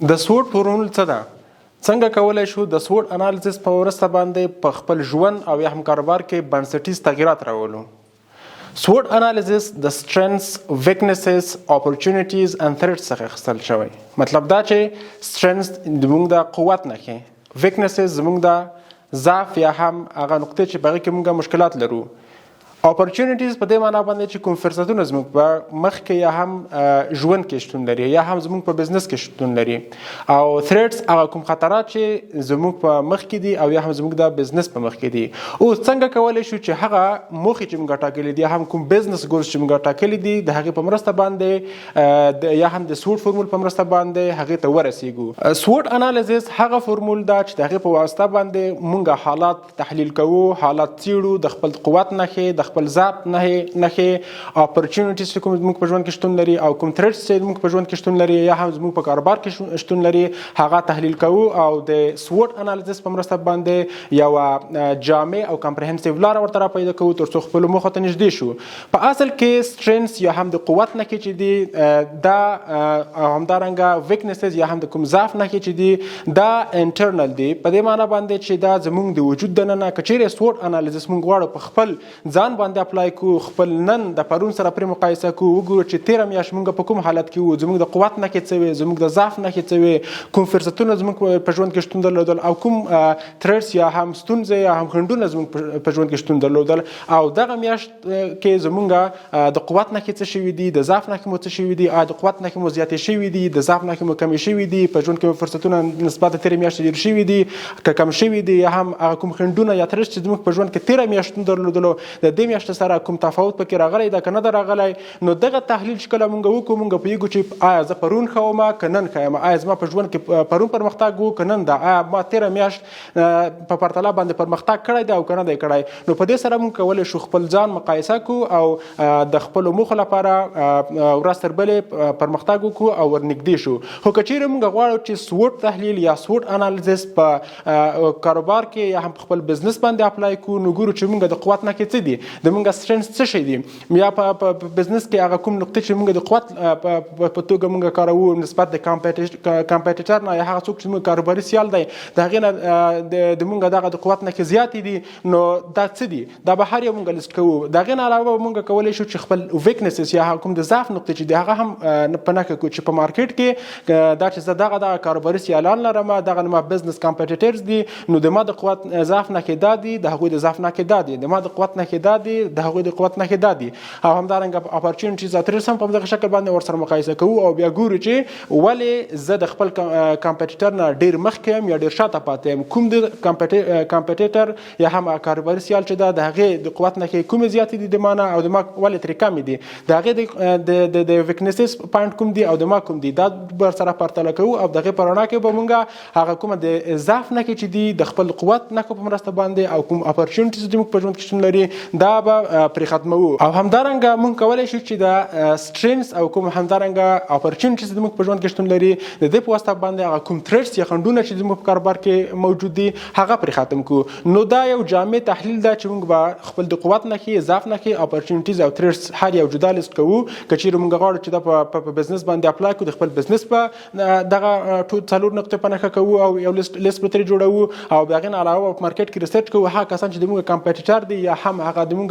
د SWOT فورمول څه ده؟ څنګه کولای شو د SWOT analysis په مرسته باندې په خپل ژوند او یا هم کاروبار کې بنسټیز تغیرات راولو؟ SWOT analysis د strengths، weaknesses، opportunities and threats څخه اخیستل شوی. مطلب دا چې strengths زموږ د قوت نښې، weaknesses زموږ د ضعف یا هم هغه نقطې چې په هغې کې موږ مشکلات لرو، opportunities په دې معنا باندې چې کوم فرصتونه زموږ په مخ کې یا هم ژوند کې شتون لري یا هم زموږ په بزنس کې شتون لري، او threats هغه کوم خطرات چې زموږ په مخ کې دي او یا هم زموږ د بزنس په مخ کې دي. اوس څنګه کولی شو چې هغه موخې چې موږ ټاکلې دي، هم کوم business goals چې موږ ټاکلې دي، د هغې په مرسته باندې یا هم د SWOT فورمول په مرسته باندې هغې ته ورسیږو؟ SWOT analysis هغه فورمول ده چې د هغې په واسطه باندې موږ حالات تحلیل کوو، حالات څیړو، د خپل قوت نښې، د خپل ضعف نښې، opportunities چې کوم زموږ په ژوند کې شتون لري او کوم threats چې زموږ په ژوند کې شتون لري یا هم زموږ په کاروبار کې شتون لري، هغه تحلیل کوو او د SWOT analysis په مرسته باندې یوه جامع او comprehensive لاره ورته را پیدا کوو ترڅو خپلو موخو ته نږدې شو. په اصل کې strengths یا هم د قوت نښې چې دي دا، همدارنګه weaknesses یا هم د کوم ضعف نښې چې دي، دا internal دي، په دې معنی باندې چې دا زموږ د وجود دننه. که چیرې SWOT analysis موږ غواړو په خپل ځان باندې apply کو، خپل نن د پرون سره پرې مقایسه کو، وګورو چې تیره میاشت موږ په کوم حالت کې وو، زموږ د قوت نښې څه وې، زموږ د ضعف نښې څه وې، کوم فرصتونه زموږ په ژوند کې شتون درلودل او کوم threats یا هم ستونزې یا هم خنډونه زموږ په ژوند کې شتون درلودل، او دغه میاشت کې زموږ د قوت نښې څه شوي دي، د ضعف نښې مو څه شوي دي، آیا د قوت نښې مو زیاتې شوي دي، د ضعف نښې مو کمې شوي دي، په ژوند کې مو فرصتونه نسبت د تېرې میاشتې ډېر شوي دي که کم شوي دي، یا هم هغه کوم خنډونه یا threats چې زموږ په ژوند کې تېره میاشت شتون درلودلو، د دې میاشتې سره کوم تفاوت پکې راغلی ده که نه ده راغلی. نو دغه تحلیل چې کله مونږ وکړو، مونږ پوهېږو چې آیا زه پرون ښه وم که نن ښه یم، آیا زما په ژوند کې پرون پرمختګ و که نن ده، آیا ما تېره میاشت په پرتله باندې پرمختګ کړی دی او که نه دی کړی. نو په دې سره موږ کولی شو خپل ځان مقایسه کو او د خپلو موخو لپاره ورځ تر بلې پرمختګ وکړو او ورنږدې شو. خو که چیرې موږ غواړو چې SWOT تحلیل یا SWOT analysis په کاروبار کې یا هم په خپل بزنس باندې apply کو، نو ګورو چې موږ د قوت نښې څه دي، د موږ strengths څه شی دي، یا په بزنس کې هغه کوم نقطې چې موږ د قوت په توګه موږ کاروو نسبت د competitor نه یا هغه څوک چې موږ کاروباري سیال دی، د هغې نه د مونږ دغه د قوت نښې زیاتې دي، نو دا څه دي، دا به هر یو مونږ لیست کوو. د هغې نه علاوه به مونږ کولی شو چې خپل weaknesses یا کوم د ضعف نقطې چې دي، هغه هم په نښه کړو چې په مارکیټ کې دا چې زه دغه دغه کاروباري سیالان لرم، دغه ما business competitors دي، نو د ما د قوت ضعف نښې دا دي، د هغوی د ضعف نښې دا دي، د ما د قوت نښې دا دي، د هغوی د قوت نښې دا دي. او همدارنګه opportunities او threats هم په دغه شکل باندې ورسره مقایسه کوو او بیا ګورو چې ولې زه د خپل competitor نه ډیر مخکې یم یا ډیر شاته پاتې یم، کوم د competitor یا هم کاروباري سیال چې ده، د هغې د قوت نښې کومې زیاتې دي د ما نه او د ما ولې ترې کمې دي، د هغې د weaknesses point کوم دي او د ما کوم دي، دا ور سره پرتله کوو. او دغه په رڼا کې به مونږ هغه کومه د ضعف نښې چې دي، د خپل قوت نښو په مرسته باندې او کوم opportunities چې موږ په ژوند کې شتون لري، دا به پرې ختموو. او همدارنګه موږ کولی شو چې د strengths او کوم همدارنګه opportunities چې موږ په ژوند کې شتون لري، د دې په واسطه باندې هغه کوم threats یا خنډونه چې زموږ په کاروبار کې موجود دي، هغه پرې ختم کړو. نو دا یو جامع تحلیل ده چې موږ به خپل د قوت نښې، ضعف نښې، opportunities او threats هر یو جدا لیست کوو. که چیرې موږ غواړو چې دا په بزنس باندې apply کړو، د خپل بزنس په دغه ټول څلور نقطې په نښه کوو او یو لیست به ترې جوړوو. او د هغې نه علاوه په مارکیټ کې research کوو، هغه کسان چې د موږ competitor دي یا هم هغه د موږ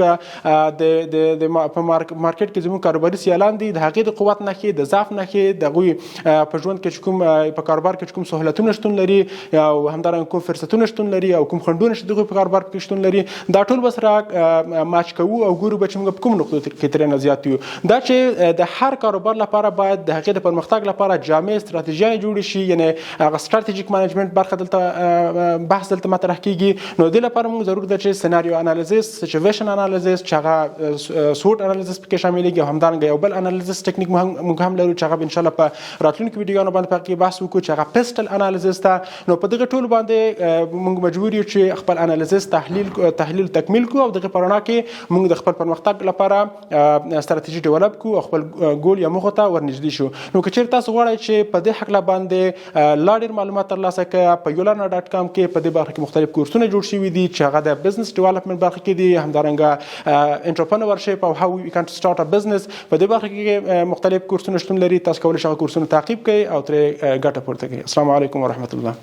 د د د په مارکیټ کې زموږ کاروباري سیالان دي، د هغې د قوت نښې، د ضعف نښې، د هغوی په ژوند کې چې کوم په کاروبار کې کوم سهولتونه شتون لري او همدارنګه کوم فرصتونه شتون لري او کوم خنډونه چې دغه په کاروبار کې شتون لري، دا ټول به سره match کوو او ګورو به چې موږ په کوم نقطو کې ترې نه زیات یو. دا چې د هر کاروبار لپاره باید د هغې د پرمختګ لپاره جامع ستراتیژیانې جوړې شي، یعنی هغه strategic management برخه دلته بحث دلته مطرح کیږي، نو د لپاره موږ ضرور ده چې scenario analysis، situation analysis چې هغه SWOT analysis پکې شاملېږي، همدارنګه یو بل analysis technique موږ هم لرو چې هغه ان شاء الله په راتلونکو ویډیوګانو باندې پکې بحث وکړو چې هغه PESTEL analysis ته. نو په دغه ټول باندې موږ مجبور یو چې خپل analysis تحلیل تکمیل کړو او دغه په رڼا کې موږ د خپل پرمختګ لپاره ستراتیژي develop کړو او خپل ګول یا موخه ته ورنږدې شو. نو که چیرې تاسو غواړئ چې په دې هکله باندې لا ډیر معلومات ترلاسه کړئ، په یولانا.com کې په دې برخه کې مختلف کورسونه جوړ شوي دي چې هغه د business development برخه کې دي، همدارنګه entrepreneurship او how we can start a business، په دې برخه کې مختلف کورسونه شتون لري. تاسو کولی شئ هغه کورسونه تعقیب کړئ او ترې ګټه پورته کړئ. السلام علیکم ورحمت الله.